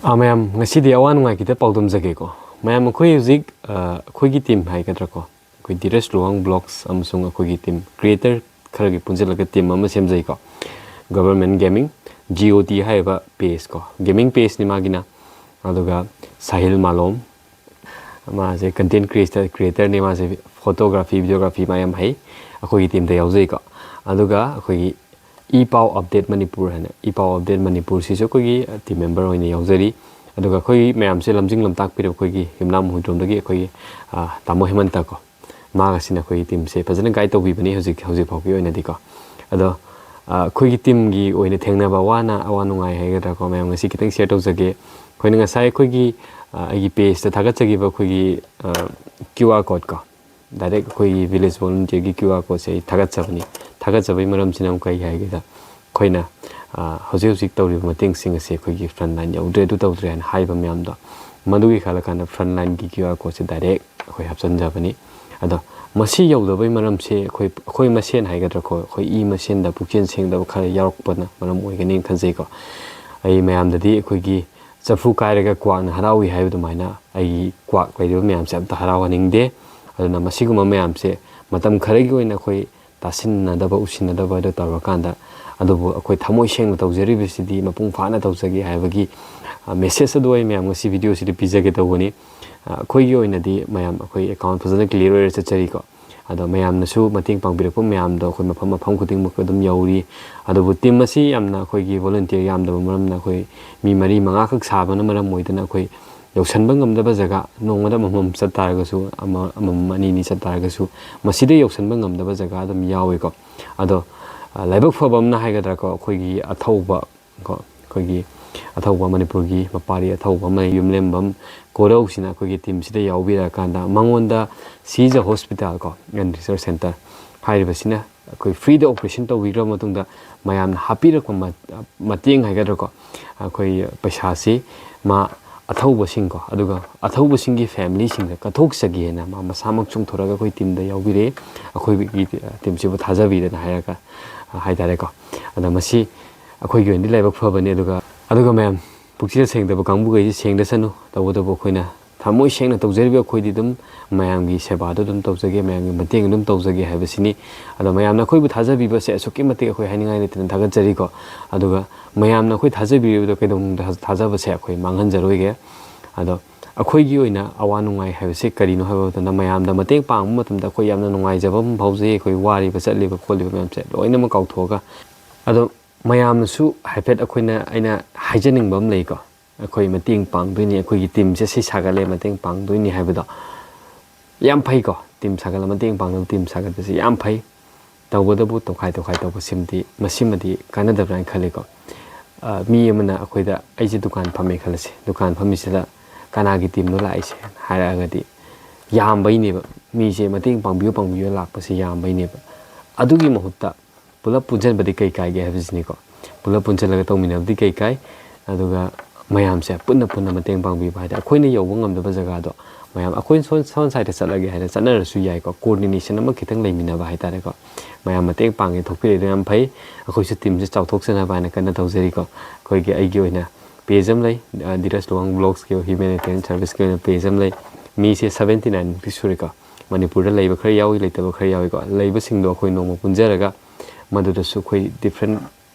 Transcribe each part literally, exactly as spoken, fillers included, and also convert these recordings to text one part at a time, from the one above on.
ꯑꯥ, ꯃꯌꯥꯝ, ꯉꯁꯤꯗꯤ ꯑꯋꯥ ꯅꯨꯡꯉꯥꯏ ꯈꯤꯇ ꯄꯥꯎꯗꯝꯖꯒꯦꯀꯣ꯫ ꯃꯌꯥꯝ, ꯑꯩꯈꯣꯏ ꯍꯧꯖꯤꯛ, ꯑ, ꯑꯩꯈꯣꯏꯒꯤ ꯇꯤꯝ ꯍꯥꯏꯒꯗ꯭ꯔꯥꯀꯣ, ꯑꯩꯈꯣꯏ ꯙꯤꯔꯖ ꯂꯨꯋꯥꯡ ꯕ꯭ꯂꯣꯒꯁ ꯑꯃꯁꯨꯡ ꯑꯩꯈꯣꯏꯒꯤ ꯇꯤꯝ, ꯀ꯭ꯔꯤꯌꯦꯇꯔ ꯈꯔꯒꯤ ꯄꯨꯟꯁꯤꯜꯂꯒ ꯇꯤꯝ ꯑꯃ ꯁꯦꯝꯖꯩꯀꯣ꯫ Government gaming, G O T ꯍꯥꯏꯔꯤꯕ ꯄꯦꯖ ꯀꯣ, ꯒꯦꯃꯤꯡ ꯄꯦꯖꯅꯤ ꯃꯥꯒꯤꯅ꯫ ꯑꯗꯨꯒ ꯁꯥꯍꯤꯜ ꯃꯥꯂꯣꯝ, ꯃꯥꯁꯦ ꯀꯟꯇꯦꯟ ꯀ꯭ꯔꯤꯌꯦꯇꯔꯅꯤ, ꯃꯥꯁꯦ ꯐꯣꯇꯣꯒ꯭ꯔꯥꯐꯤ, ꯚꯤꯗꯤꯑꯣꯒ꯭ꯔꯥꯐꯤ ꯃꯌꯥꯝ ꯍꯩ꯫ ꯑꯩꯈꯣꯏꯒꯤ ꯇꯤꯝꯗ ꯌꯥꯎꯖꯩꯀꯣ꯫ ꯑꯗꯨꯒ ꯑꯩꯈꯣꯏꯒꯤ ꯏ ꯄꯥꯎ ꯑꯞꯗꯦꯠ ꯃꯅꯤꯄꯨꯔ ꯍꯥꯏꯅ, ꯏ ꯄꯥꯎ ꯑꯞꯗꯦꯠ ꯃꯅꯤꯄꯨꯔꯁꯤꯁꯨ ꯑꯩꯈꯣꯏꯒꯤ ꯇꯤꯝ ꯃꯦꯝꯕꯔ ꯑꯣꯏꯅ ꯌꯥꯎꯖꯔꯤ꯫ ꯑꯗꯨꯒ ꯑꯩꯈꯣꯏ ꯃꯌꯥꯝꯁꯦ ꯂꯝꯖꯤꯡ ꯂꯝꯇꯥꯛꯄꯤꯔꯤꯕ ꯑꯩꯈꯣꯏꯒꯤ ꯌꯨꯝꯅꯥꯝ ꯍꯨꯏꯗ꯭ꯔꯣꯝꯗꯒꯤ ꯑꯩꯈꯣꯏꯒꯤ, ꯑ, ꯇꯥꯃꯣ ꯍꯦꯃꯟꯇ ꯀꯣ, ꯃꯥꯒꯁꯤꯅ ꯑꯩꯈꯣꯏꯒꯤ ꯇꯤꯝꯁꯦ ꯐꯖꯅ ꯒꯥꯏꯗ ꯇꯧꯕꯤꯕꯅꯤ ꯍꯧꯖꯤꯛ, ꯍꯧꯖꯤꯛ ꯐꯥꯎꯒꯤ ꯑꯣꯏꯅꯗꯤꯀꯣ꯫ ꯑꯗꯣ, ꯑ, ꯑꯩꯈꯣꯏꯒꯤ ꯇꯤꯝꯒꯤ ꯑꯣꯏꯅ ꯊꯦꯡꯅꯕ ꯑꯋꯥꯅ, ꯑꯋꯥ ꯅꯨꯡꯉꯥꯏ ꯍꯥꯏꯒꯗ꯭ꯔꯥꯀꯣ, ꯃꯌꯥꯝ ꯉꯁꯤ ꯈꯤꯇꯪ ꯁꯤꯌꯔ ꯇꯧꯖꯒꯦ꯫ ꯑꯩꯈꯣꯏꯅ ꯉꯁꯥꯏ ꯑꯩꯈꯣꯏꯒꯤ, ꯑ, ꯑꯩꯒꯤ ꯄꯦꯖꯇ ꯊꯥꯒꯠꯆꯈꯤꯕ ꯑꯩꯈꯣꯏꯒꯤ, ꯑ, ꯀ꯭ꯌꯨ ꯑꯥꯔ ꯀꯣꯗ ꯀꯣ, ꯗꯥꯏꯔꯦꯛ ꯑꯩꯈꯣꯏꯒꯤ ꯚꯤꯂꯦꯖ ꯚꯣꯂꯨꯟꯇꯤꯌꯔꯒꯤ ꯀ꯭ꯌꯨ ꯑꯥꯔ ꯀꯣꯗꯁꯦ ꯑꯩ ꯊꯥꯒꯠꯆꯕꯅꯤ꯫ ꯊꯥꯒꯠꯆꯕꯒꯤ ꯃꯔꯝꯁꯤꯅ ꯑꯃꯨꯛ ꯀꯔꯤ ꯍꯥꯏꯒꯦꯗ, ꯑꯩꯈꯣꯏꯅ, ꯑ, ꯍꯧꯖꯤꯛ ꯍꯧꯖꯤꯛ ꯇꯧꯔꯤꯕ ꯃꯇꯦꯡꯁꯤꯡ ꯑꯁꯦ ꯑꯩꯈꯣꯏꯒꯤ ꯐ꯭ꯔꯟ ꯂꯥꯏꯟ ꯌꯧꯗ꯭ꯔꯦ, ꯑꯗꯨ ꯇꯧꯗ꯭ꯔꯦ ꯍꯥꯏꯅ ꯍꯥꯏꯕ ꯃꯌꯥꯝꯗꯣ, ꯃꯗꯨꯒꯤ ꯈꯜꯂꯀꯥꯟꯗ ꯐ꯭ꯔꯟ ꯂꯥꯏꯟꯒꯤ ꯀ꯭ꯌꯨ ꯑꯥꯔ ꯀꯣꯗꯁꯦ ꯗꯥꯏꯔꯦꯛ ꯑꯩꯈꯣꯏ ꯍꯥꯞꯆꯤꯟꯖꯕꯅꯤ꯫ ꯑꯗꯣ ꯃꯁꯤ ꯌꯧꯗꯕꯩ ꯃꯔꯝꯁꯦ ꯑꯩꯈꯣꯏ, ꯑꯩꯈꯣꯏ ꯃꯁꯦꯟ ꯍꯥꯏꯒꯗ꯭ꯔꯥꯀꯣ, ꯑꯩꯈꯣꯏ ꯏ ꯃꯁꯦꯟꯗ ꯄꯨꯛꯆꯦꯜ ꯁꯦꯡꯗꯕ ꯈꯔ ꯌꯥꯎꯔꯛꯄꯅ ꯃꯔꯝ ꯑꯣꯏꯒꯅꯤ ꯈꯟꯖꯩꯀꯣ꯫ ꯑꯩ ꯃꯌꯥꯝꯗꯗꯤ ꯑꯩꯈꯣꯏꯒꯤ ꯆꯐꯨ ꯀꯥꯏꯔꯒ ꯀ꯭ꯋꯥꯛꯅ ꯍꯔꯥꯎꯏ ꯍꯥꯏꯕ ꯑꯗꯨꯃꯥꯏꯅ ꯑꯩꯒꯤ ꯀ꯭ꯋꯥꯛ ꯂꯩꯔꯤꯕ ꯃꯌꯥꯝꯁꯦ ꯑꯝꯇ ꯍꯔꯥꯎꯍꯟꯅꯤꯡꯗꯦ꯫ ꯑꯗꯨꯅ ꯃꯁꯤꯒꯨꯝꯕ ꯃꯌꯥꯝꯁꯦ ꯃꯇꯝ ꯈꯔꯒꯤ ꯑꯣꯏꯅ ꯑꯩꯈꯣꯏ ꯇꯥꯁꯤꯟꯅꯗꯕ, ꯎꯁꯤꯟꯅꯗꯕ ꯑꯗꯨ ꯇꯧꯔꯀꯥꯟꯗ, ꯑꯗꯨꯕꯨ ꯑꯩꯈꯣꯏ ꯊꯃꯣꯏ ꯁꯦꯡꯅ ꯇꯧꯖꯔꯤꯕꯁꯤꯗꯤ ꯃꯄꯨꯡ ꯐꯥꯅ ꯇꯧꯖꯒꯦ ꯍꯥꯏꯕꯒꯤ, ꯑ, ꯃꯦꯁꯦꯖ ꯑꯗꯨ ꯑꯩ ꯃꯌꯥꯝ ꯉꯁꯤ ꯚꯤꯗꯤꯑꯣꯁꯤꯗ ꯄꯤꯖꯒꯦ ꯇꯧꯕꯅꯤ꯫ ꯑ, ꯑꯩꯈꯣꯏꯒꯤ ꯑꯣꯏꯅꯗꯤ ꯃꯌꯥꯝ ꯑꯩꯈꯣꯏ ꯑꯦꯀꯥꯎꯟ ꯐꯖꯅ ꯀ꯭ꯂꯤꯌꯥꯔ ꯑꯣꯏꯔ ꯆꯠꯆꯔꯤꯀꯣ꯫ ꯑꯗꯣ ꯃꯌꯥꯝꯅꯁꯨ ꯃꯇꯦꯡ ꯄꯥꯡꯕꯤꯔꯛꯄ ꯃꯌꯥꯝꯗꯣ ꯑꯩꯈꯣꯏ ꯃꯐꯝ, ꯃꯐꯝ ꯈꯨꯗꯤꯡꯃꯛꯇ ꯑꯗꯨꯝ ꯌꯧꯔꯤ꯫ ꯑꯗꯨꯕꯨ ꯇꯤꯝ ꯑꯁꯤ ꯌꯥꯝꯅ ꯑꯩꯈꯣꯏꯒꯤ ꯚꯣꯂꯨꯟꯇꯤꯌꯔ ꯌꯥꯝꯗꯕ ꯃꯔꯝꯅ ꯑꯩꯈꯣꯏ ꯃꯤ ꯃꯔꯤ ꯃꯉꯥꯈꯛ ꯁꯥꯕꯅ ꯃꯔꯝ ꯑꯣꯏꯗꯅ ꯑꯩꯈꯣꯏ ꯌꯧꯁꯟꯕ ꯉꯝꯗꯕ ꯖꯒꯥ, ꯅꯣꯡꯃꯗ ꯑꯃꯃꯝ ꯆꯠ ꯇꯥꯔꯒꯁꯨ, ꯑꯃ, ꯑꯃꯃꯝ, ꯑꯅꯤ ꯑꯅꯤ ꯆꯠ ꯇꯥꯔꯒꯁꯨ, ꯃꯁꯤꯗ ꯌꯧꯁꯟꯕ ꯉꯝꯗꯕ ꯖꯒꯥ ꯑꯗꯨꯝ ꯌꯥꯎꯋꯦꯀꯣ꯫ ꯑꯗꯣ, ꯑ, ꯂꯥꯏꯕꯛ ꯐꯕ ꯑꯃꯅ ꯍꯥꯏꯒꯗ꯭ꯔꯥꯀꯣ, ꯑꯩꯈꯣꯏꯒꯤ ꯑꯊꯧꯕ ꯀꯣ, ꯑꯩꯈꯣꯏꯒꯤ ꯑꯊꯧꯕ ꯃꯅꯤꯄꯨꯔꯒꯤ ꯃꯄꯥꯔꯤ ꯑꯊꯧꯕ ꯑꯃ ꯌꯨꯝꯂꯦꯝꯕꯝ ꯀꯣꯔꯧꯁꯤꯅ ꯑꯩꯈꯣꯏꯒꯤ ꯇꯤꯝꯁꯤꯗ ꯌꯥꯎꯕꯤꯔꯛꯑꯀꯥꯟꯗ, ꯃꯉꯣꯟꯗ ꯁꯤ ꯏꯁ ꯑ ꯍꯣꯁꯄꯤꯇꯥꯜ ꯀꯣ, ꯑꯦꯟ ꯔꯤꯁꯔꯁ ꯁꯦꯟꯇꯔ ꯍꯥꯏꯔꯤꯕꯁꯤꯅ ꯑꯩꯈꯣꯏ ꯐ꯭ꯔꯤꯗ ꯑꯣꯄꯔꯦꯁꯟ ꯇꯧꯕꯤꯈ꯭ꯔꯕ ꯃꯇꯨꯡꯗ ꯃꯌꯥꯝꯅ ꯍꯥꯞꯄꯤꯔꯛꯄ ꯃ-, ꯃꯇꯦꯡ ꯍꯥꯏꯒꯗ꯭ꯔꯥꯀꯣ, ꯑꯩꯈꯣꯏ ꯄꯩꯁꯥꯁꯤ ꯃꯥ ꯑꯊꯧꯕꯁꯤꯡꯀꯣ, ꯑꯗꯨꯒ ꯑꯊꯧꯕꯁꯤꯡꯒꯤ ꯐꯦꯃꯤꯂꯤꯁꯤꯡꯗ ꯀꯠꯊꯣꯛꯆꯒꯦꯅ ꯃꯥ ꯃꯁꯥꯃꯛ ꯆꯣꯡꯊꯣꯔꯒ ꯑꯩꯈꯣꯏ ꯇꯤꯝꯗ ꯌꯥꯎꯕꯤꯔꯛꯑꯦ꯫ ꯑꯩꯈꯣꯏꯒꯤ ꯇꯤꯝꯁꯤꯕꯨ ꯊꯥꯖꯕꯤꯗꯅ ꯍꯥꯏꯔꯒ, ꯍꯥꯏꯇꯥꯔꯦꯀꯣ꯫ ꯑꯗ ꯃꯁꯤ ꯑꯩꯈꯣꯏꯒꯤ ꯑꯣꯏꯅꯗꯤ ꯂꯥꯏꯕꯛ ꯐꯕꯅꯤ꯫ ꯑꯗꯨꯒ, ꯑꯗꯨꯒ ꯃꯌꯥꯝ, ꯄꯨꯛꯆꯦꯜ ꯁꯦꯡꯗꯕ ꯀꯥꯡꯕꯨꯈꯩꯁꯤ ꯁꯦꯡꯗꯁꯅꯨ꯫ ꯇꯧꯕꯇꯕꯨ ꯑꯩꯈꯣꯏꯅ ꯊꯃꯣꯏ ꯁꯦꯡꯅ ꯇꯧꯖꯔꯤꯕ ꯑꯩꯈꯣꯏꯗꯤ ꯑꯗꯨꯝ ꯃꯌꯥꯝꯒꯤ ꯁꯦꯕꯥꯗꯣ ꯑꯗꯨꯝ ꯇꯧꯖꯒꯦ, ꯃꯌꯥꯝꯒꯤ ꯃꯇꯦꯡ ꯑꯗꯨꯝ ꯇꯧꯖꯒꯦ ꯍꯥꯏꯕꯁꯤꯅꯤ꯫ ꯑꯗꯣ ꯃꯌꯥꯝꯅ ꯑꯩꯈꯣꯏꯕꯨ ꯊꯥꯖꯕꯤꯕꯁꯦ ꯑꯁꯨꯛꯀꯤ ꯃꯇꯤꯛ ꯑꯩꯈꯣꯏ ꯍꯥꯏꯅꯤꯡꯉꯥꯏ ꯂꯩꯇꯅ ꯊꯥꯒꯠꯆꯔꯤꯀꯣ꯫ ꯑꯗꯨꯒ ꯃꯌꯥꯝꯅ ꯑꯩꯈꯣꯏ ꯊꯥꯖꯕꯤꯔꯤꯕꯗꯣ ꯀꯩꯗꯧꯅꯨꯡꯗ ꯊꯥꯖꯕꯁꯦ ꯑꯩꯈꯣꯏ ꯃꯥꯡꯍꯟꯖꯔꯣꯏꯒꯦ꯫ ꯑꯗꯣ ꯑꯩꯈꯣꯏꯒꯤ ꯑꯣꯏꯅ ꯑꯋꯥ ꯅꯨꯡꯉꯥꯏ ꯍꯥꯏꯕꯁꯦ ꯀꯔꯤꯅꯣ ꯍꯥꯏꯕ ꯃꯇꯝꯗ, ꯃꯌꯥꯝꯗ ꯃꯇꯦꯡ ꯄꯥꯡꯕ ꯃꯇꯝꯗ ꯑꯩꯈꯣꯏ ꯌꯥꯝꯅ ꯅꯨꯡꯉꯥꯏꯖꯕ ꯑꯃ ꯐꯥꯎꯖꯩ꯫ ꯑꯩꯈꯣꯏ ꯋꯥꯔꯤꯕ ꯆꯠꯂꯤꯕ ꯈꯣꯠꯂꯤꯕ ꯃꯌꯥꯝꯁꯦ ꯂꯣꯏꯅꯃꯛ ꯀꯥꯎꯊꯣꯛꯑꯒ꯫ ꯑꯗꯣ ꯃꯌꯥꯝꯅꯁꯨ ꯍꯥꯏꯐꯦꯠ ꯑꯩꯈꯣꯏꯅ, ꯑꯩꯅ ꯍꯥꯏꯖꯅꯤꯡꯕ ꯑꯃ ꯂꯩꯀꯣ, ꯑꯩꯈꯣꯏ ꯃꯇꯦꯡ ꯄꯥꯡꯗꯣꯏꯅꯤ, ꯑꯩꯈꯣꯏꯒꯤ ꯇꯤꯝꯁꯦ ꯁꯤ ꯁꯥꯒꯠꯂꯦ ꯃꯇꯦꯡ ꯄꯥꯡꯗꯣꯏꯅꯤ ꯍꯥꯏꯕꯗꯣ ꯌꯥꯝ ꯐꯩꯀꯣ꯫ ꯇꯤꯝ ꯁꯥꯒꯠꯂ ꯃꯇꯦꯡ ꯄꯥꯡꯅꯕ ꯇꯤꯝ ꯁꯥꯒꯠꯄꯁꯦ ꯌꯥꯝ ꯐꯩ꯫ ꯇꯧꯕꯇꯕꯨ ꯇꯣꯈꯥꯏ ꯇꯣꯈꯥꯏ ꯇꯧꯕꯁꯤꯃꯗꯤ, ꯃꯁꯤꯃꯗꯤ ꯀꯥꯟꯅꯗꯕ꯭ꯔꯥ ꯍꯥꯏꯅ ꯈꯜꯂꯤꯀꯣ꯫ ꯑ, ꯃꯤ ꯑꯃꯅ ꯑꯩꯈꯣꯏꯗ, ꯑꯩꯁꯦ ꯗꯨꯀꯥꯟ ꯐꯝꯃꯦ ꯈꯜꯂꯁꯦ, ꯗꯨꯀꯥꯟ ꯐꯝꯃꯤꯁꯤꯗ ꯀꯅꯥꯒꯤ ꯇꯤꯝꯅꯣ ꯂꯥꯛꯏꯁꯦ ꯍꯥꯏꯔꯛꯑꯒꯗꯤ ꯌꯥꯝꯕꯩꯅꯦꯕ꯫ ꯃꯤꯁꯦ ꯃꯇꯦꯡ ꯄꯥꯡꯕꯤꯌꯨ ꯄꯥꯡꯕꯤꯌꯨ ꯂꯥꯛꯄꯁꯦ ꯌꯥꯝꯕꯩꯅꯦꯕ꯫ ꯑꯗꯨꯒꯤ ꯃꯍꯨꯠꯇ ꯄꯨꯂꯞ ꯄꯨꯟꯁꯤꯟꯕꯗꯤ ꯀꯩ ꯀꯥꯏꯒꯦ ꯍꯥꯏꯕꯁꯤꯅꯤꯀꯣ꯫ ꯄꯨꯂꯞ ꯄꯨꯟꯁꯤꯜꯂꯒ ꯇꯧꯃꯤꯟꯅꯕꯗꯤ ꯀꯩ ꯀꯥꯏ? ꯑꯗꯨꯒ ꯃꯌꯥꯝꯁꯦ ꯄꯨꯟꯅ ꯄꯨꯟꯅ ꯃꯇꯦꯡ ꯄꯥꯡꯕꯤꯕ ꯍꯥꯏꯗꯤ, ꯑꯩꯈꯣꯏꯅ ꯌꯧꯕ ꯉꯝꯗꯕ ꯖꯒꯥꯗꯣ ꯃꯌꯥꯝ, ꯑꯩꯈꯣꯏ ꯁꯣꯝ, ꯁꯣꯝ ꯁꯥꯏꯗ ꯆꯠꯂꯒꯦ ꯍꯥꯏꯅ ꯆꯠꯅꯔꯁꯨ ꯌꯥꯏꯀꯣ꯫ ꯀꯣꯑꯣꯔꯗꯤꯅꯦꯁꯟ ꯑꯃ ꯈꯤꯇꯪ ꯂꯩꯃꯤꯟꯅꯕ ꯍꯥꯏꯇꯥꯔꯦꯀꯣ꯫ ꯃꯌꯥꯝ ꯃꯇꯦꯡ ꯄꯥꯡꯒꯦ ꯊꯣꯛꯄꯤꯔꯛꯏꯗꯣ ꯌꯥꯝ ꯐꯩ꯫ ꯑꯩꯈꯣꯏꯁꯨ ꯇꯤꯝꯁꯦ ꯆꯥꯎꯊꯣꯛꯆꯅꯕ ꯍꯥꯏꯅ ꯀꯟꯅ ꯇꯧꯖꯔꯤꯀꯣ꯫ ꯑꯩꯈꯣꯏꯒꯤ, ꯑꯩꯒꯤ ꯑꯣꯏꯅ ꯄꯦꯖ ꯑꯃ ꯂꯩ, ꯑ, ꯙꯤꯔꯖ ꯂꯨꯋꯥꯡ ꯕ꯭ꯂꯣꯒꯁꯀꯤ ꯍ꯭ꯌꯨꯃꯦꯅꯤꯇꯦꯔꯤꯌꯟ ꯁꯔꯚꯤꯁꯀꯤ ꯑꯣꯏꯅ ꯄꯦꯖ ꯑꯃ ꯂꯩ꯫ ꯃꯤꯁꯦ ꯁꯕꯦꯟꯇꯤ ꯅꯥꯏꯟꯃꯨꯛꯇꯤ ꯁꯨꯔꯦꯀꯣ꯫ ꯃꯅꯤꯄꯨꯔꯗ ꯂꯩꯕ ꯈꯔ ꯌꯥꯎꯏ, ꯂꯩꯇꯕ ꯈꯔ ꯌꯥꯎꯏꯀꯣ꯫ ꯂꯩꯕꯁꯤꯡꯗꯣ ꯑꯩꯈꯣꯏ ꯅꯣꯡꯃ ꯄꯨꯟꯖꯔꯒ ꯃꯗꯨꯗꯁꯨ ꯑꯩꯈꯣꯏ ꯗꯤꯐ꯭ꯔꯦꯟ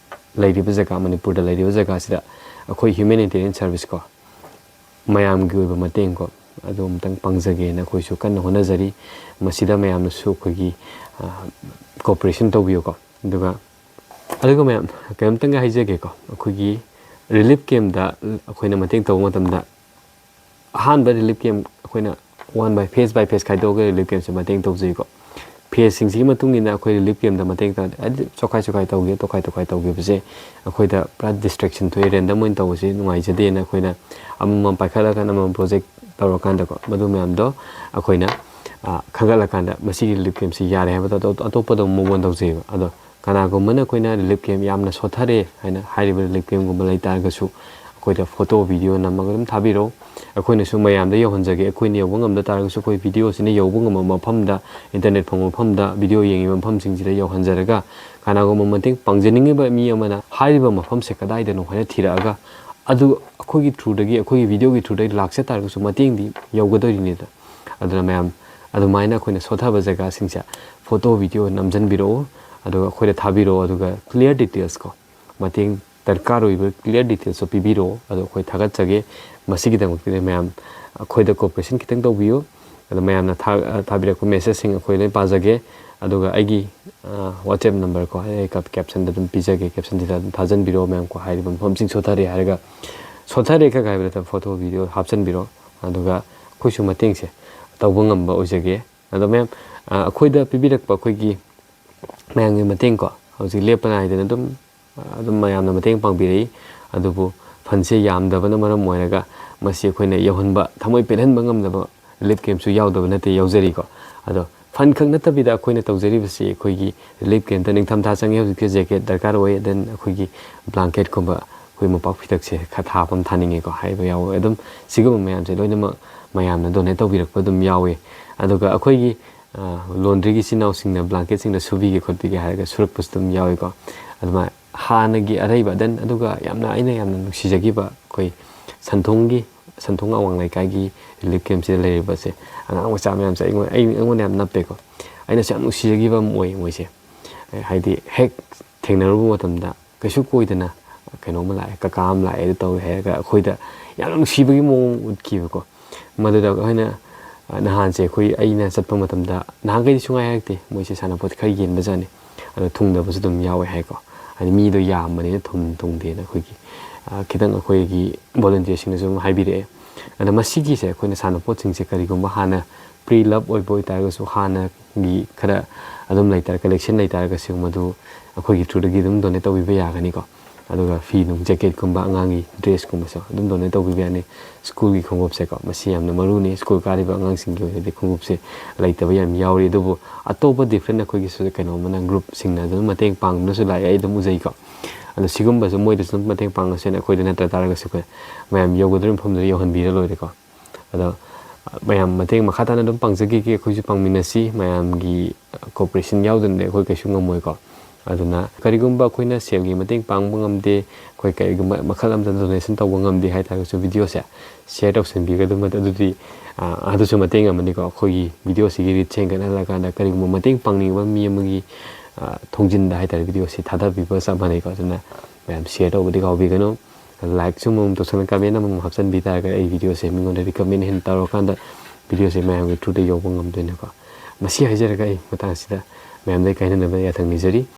ꯂꯩꯔꯤꯕ ꯖꯒꯥ, ꯃꯅꯤꯄꯨꯔꯗ ꯂꯩꯔꯤꯕ ꯖꯒꯥꯁꯤꯗ ꯑꯩꯈꯣꯏ ꯍ꯭ꯌꯨꯃꯦꯅꯤꯇꯦꯔꯤꯌꯟ ꯁꯔꯚꯤꯁ ꯀꯣ, ꯃꯌꯥꯝꯒꯤ ꯑꯣꯏꯕ ꯃꯇꯦꯡ ꯀꯣ, ꯑꯗꯨ ꯑꯃꯨꯛꯇꯪ ꯄꯥꯡꯖꯒꯦꯅ ꯑꯩꯈꯣꯏꯁꯨ ꯀꯟꯅ ꯍꯣꯠꯅꯖꯔꯤ꯫ ꯃꯁꯤꯗ ꯃꯌꯥꯝꯅꯁꯨ ꯑꯩꯈꯣꯏꯒꯤ, ꯑ, ꯀꯣꯑꯣꯄꯔꯦꯁꯟ ꯇꯧꯕꯤꯌꯨꯀꯣ꯫ ꯑꯗꯨꯒ, ꯑꯗꯨꯒ ꯃꯌꯥꯝ ꯀꯩꯅꯣꯝꯇꯪꯒ ꯍꯥꯏꯖꯒꯦꯀꯣ, ꯑꯩꯈꯣꯏꯒꯤ ꯔꯤꯂꯤꯐ ꯀꯦꯝꯞꯇ ꯑꯩꯈꯣꯏꯅ ꯃꯇꯦꯡ ꯇꯧꯕ ꯃꯇꯝꯗ ꯑꯍꯥꯟꯕ ꯔꯤꯂꯤꯐ ꯀꯦꯝꯞ ꯑꯩꯈꯣꯏꯅ ꯋꯥꯟ ꯕꯥꯏ, ꯐꯦꯁ ꯕꯥꯏ ꯐꯦꯁ ꯈꯥꯏꯗꯣꯛꯑꯒ ꯔꯤꯂꯤꯐ ꯀꯦꯝꯞꯁꯦ ꯃꯇꯦꯡ ꯇꯧꯖꯩꯀꯣ꯫ ꯐꯦꯁꯁꯤꯡꯁꯤꯒꯤ ꯃꯇꯨꯡ ꯏꯟꯅ ꯑꯩꯈꯣꯏ ꯔꯤꯂꯤꯐ ꯀꯦꯝꯞꯇ ꯃꯇꯦꯡ ꯇꯧꯔꯗꯤ, ꯍꯥꯏꯗꯤ ꯆꯣꯈꯥꯏ ꯆꯣꯈꯥꯏ ꯇꯧꯈꯤꯕ, ꯇꯣꯈꯥꯏ ꯇꯣꯈꯥꯏ ꯇꯧꯈꯤꯕꯁꯦ ꯑꯩꯈꯣꯏꯗ ꯄꯨꯔꯥ ꯗꯤꯁꯇ꯭ꯔꯦꯛꯁꯟ ꯊꯣꯛꯑꯦ, ꯔꯦꯟꯗꯝ ꯑꯣꯏꯅ ꯇꯧꯕꯁꯦ ꯅꯨꯡꯉꯥꯏꯖꯗꯦꯅ ꯑꯩꯈꯣꯏꯅ ꯑꯃꯃꯝ ꯄꯥꯏꯈꯠꯂꯀꯥꯟꯗ ꯑꯃꯃꯝ ꯄ꯭ꯔꯣꯖꯦꯛ ꯇꯧꯔꯀꯥꯟꯗꯀꯣ, ꯃꯗꯨ ꯃꯌꯥꯝꯗꯣ ꯑꯩꯈꯣꯏꯅ, ꯑ, ꯈꯟꯒꯠꯂꯀꯥꯟꯗ ꯃꯁꯤꯒꯤ ꯔꯤꯂꯤꯐ ꯀꯦꯝꯞꯁꯤ ꯌꯥꯔꯦ ꯍꯥꯏꯕꯗ ꯑꯇꯣꯞ-, ꯑꯇꯣꯞꯄꯗ ꯑꯃꯨꯛ ꯃꯨꯚ ꯑꯣꯟ ꯇꯧꯖꯩꯕ꯫ ꯑꯗꯣ ꯀꯅꯥꯒꯨꯝꯕꯅ ꯑꯩꯈꯣꯏꯅ ꯔꯤꯂꯤꯐ ꯀꯦꯝꯞ ꯌꯥꯝꯅ ꯁꯣꯠꯊꯔꯦ ꯍꯥꯏꯅ ꯍꯥꯏꯔꯤꯕ ꯔꯤꯂꯤꯐ ꯀꯦꯝꯞꯀꯨꯝꯕ ꯂꯩ ꯇꯥꯔꯒꯁꯨ ꯑꯩꯈꯣꯏꯗ ꯐꯣꯇꯣ, ꯚꯤꯗꯤꯑꯣ ꯅꯝꯃꯒ ꯑꯗꯨꯝ ꯊꯥꯕꯤꯔꯛꯎ꯫ ꯑꯩꯈꯣꯏꯅꯁꯨ ꯃꯌꯥꯝꯗ ꯌꯧꯍꯟꯖꯒꯦ꯫ ꯑꯩꯈꯣꯏꯅ ꯌꯧꯕ ꯉꯝꯗ ꯇꯥꯔꯒꯁꯨ ꯑꯩꯈꯣꯏ ꯚꯤꯗꯤꯑꯣꯁꯤꯅ ꯌꯧꯕ ꯉꯝꯕ ꯃꯐꯝꯗ, ꯏꯟꯇꯔꯅꯦꯠ ꯐꯪꯕ ꯃꯐꯝꯗ, ꯚꯤꯗꯤꯑꯣ ꯌꯦꯡꯉꯤꯕ ꯃꯐꯝꯁꯤꯡꯁꯤꯗ ꯌꯧꯍꯟꯖꯔꯒ, ꯀꯅꯥꯒꯨꯝꯕ ꯃꯇꯦꯡ ꯄꯥꯡꯖꯅꯤꯡꯉꯤꯕ ꯃꯤ ꯑꯃꯅ ꯍꯥꯏꯔꯤꯕ ꯃꯐꯝꯁꯦ ꯀꯗꯥꯏꯗꯅꯣ ꯍꯥꯏꯅ ꯊꯤꯔꯛꯑꯒ, ꯑꯗꯨ ꯑꯩꯈꯣꯏꯒꯤ through ꯗꯒꯤ, ꯑꯩꯈꯣꯏꯒꯤ video ꯒꯤ through ꯗꯒꯤ ꯂꯥꯛꯆ ꯇꯥꯔꯒꯁꯨ ꯃꯇꯦꯡꯗꯤ ꯌꯧꯒꯗꯣꯔꯤꯅꯤꯗ꯫ ꯑꯗꯨꯅ ꯃꯌꯥꯝ ꯑꯗꯨꯃꯥꯏꯅ ꯑꯩꯈꯣꯏꯅ ꯁꯣꯊꯕ ꯖꯒꯥꯁꯤꯡꯁꯦ photo video ꯅꯝꯁꯤꯟꯕꯤꯔꯛꯎ, ꯑꯗꯨꯒ ꯑꯩꯈꯣꯏꯗ ꯊꯥꯕꯤꯔꯛꯑꯣ, ꯑꯗꯨꯒ clear details ꯀꯣ, ꯃꯇꯦꯡ ꯗꯔꯀꯥꯔ ꯑꯣꯏꯕ clear details ꯇꯣ ꯄꯤꯕꯤꯔꯛꯑꯣ꯫ ꯑꯗꯣ ꯑꯩꯈꯣꯏ ꯊꯥꯒꯠꯆꯒꯦ꯫ ꯃꯁꯤꯒꯤꯗꯃꯛꯇꯗꯤ ꯃꯌꯥꯝ ꯑꯩꯈꯣꯏꯗ cooperation ꯈꯤꯇꯪ ꯇꯧꯕꯤꯌꯨ꯫ ꯑꯗꯣ ꯃꯌꯥꯝꯅ ꯊꯥ-, ꯊꯥꯕꯤꯔꯛꯄ message ꯁꯤꯡ ꯑꯩꯈꯣꯏ ꯂꯣꯏ ꯄꯥꯖꯒꯦ꯫ ꯑꯗꯨꯒ ꯑꯩꯒꯤ, ꯑ, WhatsApp number ꯀꯣ, ꯑꯩ cap-, caption ꯗ ꯑꯗꯨꯝ ꯄꯤꯖꯒꯦ, caption ꯁꯤꯗ ꯑꯗꯨꯝ ꯊꯥꯖꯟꯕꯤꯔꯛꯑꯣ ꯃꯌꯥꯝ ꯀꯣ, ꯍꯥꯏꯔꯤꯕ ꯃꯐꯝꯁꯤꯡ ꯁꯣꯊꯔꯦ ꯍꯥꯏꯔꯒ, ꯁꯣꯊꯔꯦ ꯈꯛ ꯍꯥꯏꯕ ꯅꯠꯇꯕ photo video ꯍꯥꯞꯆꯤꯟꯕꯤꯔꯛꯑꯣ꯫ ꯑꯗꯨꯒ ꯑꯩꯈꯣꯏꯁꯨ ꯃꯇꯦꯡꯁꯦ ꯇꯧꯕ ꯉꯝꯕ ꯑꯣꯏꯖꯒꯦ꯫ ꯑꯗꯣ ꯃꯌꯥꯝ, ꯑ, ꯑꯩꯈꯣꯏꯗ ꯄꯤꯕꯤꯔꯛꯄ ꯑꯩꯈꯣꯏꯒꯤ ꯃꯌꯥꯝꯒꯤ ꯃꯇꯦꯡ ꯀꯣ, ꯍꯧꯖꯤꯛ ꯂꯦꯞꯄ ꯅꯥꯏꯗꯅ ꯑꯗꯨꯝ, ꯑꯗꯨꯝ ꯃꯌꯥꯝꯅ ꯃꯇꯦꯡ ꯄꯥꯡꯕꯤꯔꯛꯏ꯫ ꯑꯗꯨꯕꯨ fund ꯁꯦ ꯌꯥꯝꯗꯕꯅ ꯃꯔꯝ ꯑꯣꯏꯔꯒ ꯃꯁꯤ ꯑꯩꯈꯣꯏꯅ ꯌꯧꯍꯟꯕ, ꯊꯃꯣꯏ ꯄꯦꯜꯍꯟꯕ ꯉꯝꯗꯕ relief camp ꯁꯨ ꯌꯥꯎꯗꯕ ꯅꯠꯇꯦ, ꯌꯥꯎꯖꯔꯤꯀꯣ꯫ ꯑꯗꯣ fund ꯈꯛ ꯅꯠꯇꯕꯤꯗ ꯑꯩꯈꯣꯏꯅ ꯇꯧꯖꯔꯤꯕꯁꯤ ꯑꯩꯈꯣꯏꯒꯤ relief camp ꯇ ꯅꯤꯡꯊꯝꯊꯥ ꯆꯪꯉꯤ, ꯍꯧꯖꯤꯛꯁꯦ jacket ꯗꯔꯀꯥꯔ ꯑꯣꯏ, then ꯑꯩꯈꯣꯏꯒꯤ blanket ꯀꯨꯝꯕ, ꯑꯩꯈꯣꯏ ꯃꯣꯝꯄꯥꯛ ꯐꯤꯗꯛꯁꯦ ꯈꯔ ꯊꯥꯕ ꯑꯃ ꯊꯥꯅꯤꯡꯉꯦꯀꯣ ꯍꯥꯏꯕ ꯌꯥꯎꯋꯦ꯫ ꯑꯗꯨꯝ ꯁꯤꯒꯨꯝꯕ ꯃꯌꯥꯝꯁꯦ ꯂꯣꯏꯅꯃꯛ ꯃꯌꯥꯝꯅ donate ꯇꯧꯕꯤꯔꯛꯄ ꯑꯗꯨꯝ ꯌꯥꯎꯋꯦ꯫ ꯑꯗꯨꯒ ꯑꯩꯈꯣꯏꯒꯤ, ꯑ, laundry ꯒꯤ ꯏꯆꯤꯟ ꯏꯅꯥꯎꯁꯤꯡꯅ blanket ꯁꯤꯡꯗ ꯁꯨꯕꯤꯒꯦ ꯈꯣꯠꯄꯤꯒꯦ ꯍꯥꯏꯔꯒ ꯁꯨꯔꯛꯄꯁꯨ ꯑꯗꯨꯝ ꯌꯥꯎꯋꯦꯀꯣ꯫ ꯑꯗꯨꯃꯥꯏꯅ ꯍꯥꯟꯅꯒꯤ ꯑꯔꯩꯕ, then ꯑꯗꯨꯒ ꯌꯥꯝꯅ, ꯑꯩꯅ ꯌꯥꯝꯅ ꯅꯨꯡꯁꯤꯖꯈꯤꯕ ꯑꯩꯈꯣꯏ ꯁꯟꯊꯣꯡꯒꯤ, ꯁꯟꯊꯣꯡ ꯑꯋꯥꯡ ꯂꯩꯀꯥꯏꯒꯤ relief camp ꯁꯤꯗ ꯂꯩꯔꯤꯕꯁꯦ ꯑꯉꯥꯡ ꯃꯆꯥ ꯃꯌꯥꯝꯁꯦ ꯑꯩꯉꯣꯟ-, ꯑꯩ-, ꯑꯩꯉꯣꯟꯗ ꯌꯥꯝ ꯅꯞꯄꯦꯀꯣ꯫ ꯑꯩꯅꯁꯨ ꯌꯥꯝ ꯅꯨꯡꯁꯤꯖꯈꯤꯕ ꯑꯃ ꯑꯣꯏ ꯃꯣꯏꯁꯦ꯫ ꯍꯥꯏꯗꯤ ꯍꯦꯛ ꯊꯦꯡꯅꯔꯨꯕ ꯃꯇꯝꯗ ꯀꯩꯁꯨ ꯀꯣꯏꯗꯅ ꯀꯩꯅꯣꯝꯃ ꯂꯥꯛꯑꯦ, ꯀꯀꯥ ꯑꯃ ꯂꯥꯛꯑꯦ, ꯑꯗꯨ ꯇꯧꯔꯦ ꯍꯥꯏꯔꯒ ꯑꯩꯈꯣꯏꯗ ꯌꯥꯝꯅ ꯅꯨꯡꯁꯤꯕꯒꯤ ꯃꯑꯣꯡ ꯎꯠꯈꯤꯕꯀꯣ꯫ ꯃꯗꯨꯗ ꯑꯩꯈꯣꯏꯅ, ꯑ, ꯅꯍꯥꯟꯁꯦ ꯑꯩꯈꯣꯏ, ꯑꯩꯅ ꯆꯠꯄ ꯃꯇꯝꯗ, ꯅꯍꯥꯟꯈꯩꯗꯤ ꯁꯨꯡꯍꯥꯏ ꯍꯥꯏꯔꯛꯇꯦ, ꯃꯣꯏꯁꯦ ꯁꯥꯟꯅꯄꯣꯠ ꯈꯔ ꯌꯦꯟꯕꯖꯥꯠꯅꯤ꯫ ꯑꯗꯣ ꯊꯨꯡꯗꯕꯁꯨ ꯑꯗꯨꯝ ꯌꯥꯎꯋꯦ ꯍꯥꯏꯀꯣ꯫ ꯍꯥꯏꯗꯤ ꯃꯤꯗꯣ ꯌꯥꯝꯕꯅꯤꯅ ꯊꯨꯡ-, ꯊꯨꯡꯗꯦꯅ ꯑꯩꯈꯣꯏꯒꯤ, ꯑ, ꯈꯤꯇꯪ ꯑꯩꯈꯣꯏꯒꯤ volunteer ꯁꯤꯡꯅꯁꯨ ꯑꯗꯨꯝ ꯍꯥꯏꯕꯤꯔꯛꯑꯦ꯫ ꯑꯗꯣ ꯃꯁꯤꯒꯤꯁꯦ ꯑꯩꯈꯣꯏꯅ ꯁꯥꯟꯅꯄꯣꯠꯁꯤꯡꯁꯦ ꯀꯔꯤꯒꯨꯝꯕ ꯍꯥꯟꯅ pre-love ꯑꯣꯏꯕ ꯑꯣꯏꯇꯥꯔꯒꯁꯨ, ꯍꯥꯟꯅꯒꯤ ꯈꯔ ꯑꯗꯨꯝ ꯂꯩꯇꯥꯔ-, collection ꯂꯩꯇꯥꯔꯒꯁꯨ ꯃꯗꯨ ꯑꯩꯈꯣꯏꯒꯤ through ꯗꯒꯤ ꯑꯗꯨꯝ donate ꯇꯧꯕꯤꯕ ꯌꯥꯒꯅꯤꯀꯣ꯫ ꯑꯗꯨꯒ ꯐꯤ ꯅꯨꯡ, jacket ꯀꯨꯝꯕ, ꯑꯉꯥꯡꯒꯤ dress ꯀꯨꯝꯕꯁꯨ ꯑꯗꯨꯝ donate ꯇꯧꯕꯤꯕ ꯌꯥꯅꯤ꯫ School ꯒꯤ ꯈꯣꯡꯎꯞꯁꯦꯀꯣ, ꯃꯁꯤ ꯌꯥꯝꯅ ꯃꯔꯨꯅꯤ꯫ School ꯀꯥꯔꯤꯕ ꯑꯉꯥꯡꯁꯤꯡꯒꯤ ꯑꯣꯏꯅꯗꯤ ꯈꯣꯡꯎꯞꯁꯦ ꯂꯩꯇꯕ ꯌꯥꯝ ꯌꯥꯎꯔꯤ, ꯑꯗꯨꯕꯨ ꯑꯇꯣꯞꯄ different ꯑꯩꯈꯣꯏꯒꯤꯁꯨ ꯀꯩꯅꯣ ꯑꯃꯅ, group ꯁꯤꯡꯅ ꯑꯗꯨꯝ ꯃꯇꯦꯡ ꯄꯥꯡꯗꯨꯅꯁꯨ ꯂꯥꯛꯑꯦ, ꯑꯩ ꯑꯗꯨꯝ ꯎꯖꯩꯀꯣ꯫ ꯑꯗꯣ ꯁꯤꯒꯨꯝꯕꯁꯨ ꯃꯣꯏꯗꯁꯨ ꯑꯗꯨꯝ ꯃꯇꯦꯡ ꯄꯥꯡꯉꯁꯨ ꯌꯥꯅꯤ, ꯑꯩꯈꯣꯏꯗ ꯅꯠꯇ ꯇꯥꯔꯒꯁꯨ ꯑꯩꯈꯣꯏ ꯃꯌꯥꯝ ꯌꯧꯒꯗꯧꯔꯤꯕ ꯃꯐꯝꯗꯨꯗ ꯌꯧꯍꯟꯕꯤꯔ ꯂꯣꯏꯔꯦꯀꯣ꯫ ꯑꯗꯣ, ꯑ, ꯃꯌꯥꯝ ꯃꯇꯦꯡ ꯃꯈꯥ ꯇꯥꯅ ꯑꯗꯨꯝ ꯄꯥꯡꯖꯈꯤꯒꯦ, ꯑꯩꯈꯣꯏꯁꯨ ꯄꯥꯡꯃꯤꯟꯅꯁꯤ꯫ ꯃꯌꯥꯝꯒꯤ, ꯑ, cooperation ꯌꯥꯎꯗꯅꯗꯤ ꯑꯩꯈꯣꯏ ꯀꯩꯁꯨ ꯉꯝꯃꯣꯏꯀꯣ꯫ ꯑꯗꯨꯅ ꯀꯔꯤꯒꯨꯝꯕ ꯑꯩꯈꯣꯏꯅ ꯁꯦꯜꯒꯤ ꯃꯇꯦꯡ ꯄꯥꯡꯕ ꯉꯝꯗꯦ, ꯑꯩꯈꯣꯏ ꯀꯔꯤꯒꯨꯝꯕ ꯃꯈꯜ ꯑꯃꯗ ꯗꯣꯅꯦꯁꯟ ꯇꯧꯕ ꯉꯝꯗꯦ ꯍꯥꯏ ꯇꯥꯔꯒꯁꯨ ꯚꯤꯗꯤꯑꯣꯁꯦ ꯁꯤꯌꯔ ꯇꯧꯁꯟꯕꯤꯒꯗꯕ꯫ ꯑꯗꯨꯗꯤ ꯑꯗꯨꯁꯨ ꯃꯇꯦꯡ ꯑꯃꯅꯤꯀꯣ꯫ ꯑꯩꯈꯣꯏꯒꯤ ꯚꯤꯗꯤꯑꯣꯁꯤꯒꯤ ꯔꯤꯆ ꯍꯦꯟꯒꯠꯍꯜꯂꯀꯥꯟꯗ ꯀꯔꯤꯒꯨꯝꯕ ꯃꯇꯦꯡ ꯄꯥꯡꯅꯤꯡꯕ ꯃꯤ ꯑꯃꯒꯤ ꯊꯣꯡꯖꯤꯟꯗ ꯍꯥꯏꯇꯥꯔꯦ ꯚꯤꯗꯤꯑꯣꯁꯤ ꯊꯥꯗꯕꯤꯕ ꯆꯞ ꯃꯥꯟꯅꯩꯀꯣ꯫ ꯑꯗꯨꯅ ꯃꯌꯥꯝ ꯁꯤꯌꯔ ꯇꯧꯕꯗꯤ ꯀꯥꯎꯕꯤꯒꯅꯨ꯫ ꯂꯥꯏꯛꯁꯨ ꯑꯃꯃꯝ ꯇꯧꯁꯜꯂꯒ ꯀꯃꯦꯟ ꯑꯃꯃꯝ ꯍꯥꯞꯆꯤꯟꯕꯤ ꯇꯥꯔꯒꯗꯤ ꯑꯩ ꯚꯤꯗꯤꯑꯣꯁꯦ ꯃꯤꯉꯣꯟꯗ ꯔꯤꯀꯃꯦꯟ ꯍꯦꯟꯅ ꯇꯧꯔꯀꯥꯟꯗ ꯚꯤꯗꯤꯑꯣꯁꯦ ꯃꯌꯥꯝꯒꯤ ꯊ꯭ꯔꯨꯗ ꯌꯧꯕ ꯉꯝꯗꯣꯏꯅꯦꯀꯣ꯫ ꯃꯁꯤ ꯍꯥꯏꯖꯔꯒ ꯑꯩ ꯃꯇꯥꯡꯁꯤꯗ ꯃꯌꯥꯝꯗ ꯀꯥꯏꯅꯅꯕ ꯌꯥꯊꯪ ꯅꯤꯖꯔꯤ꯫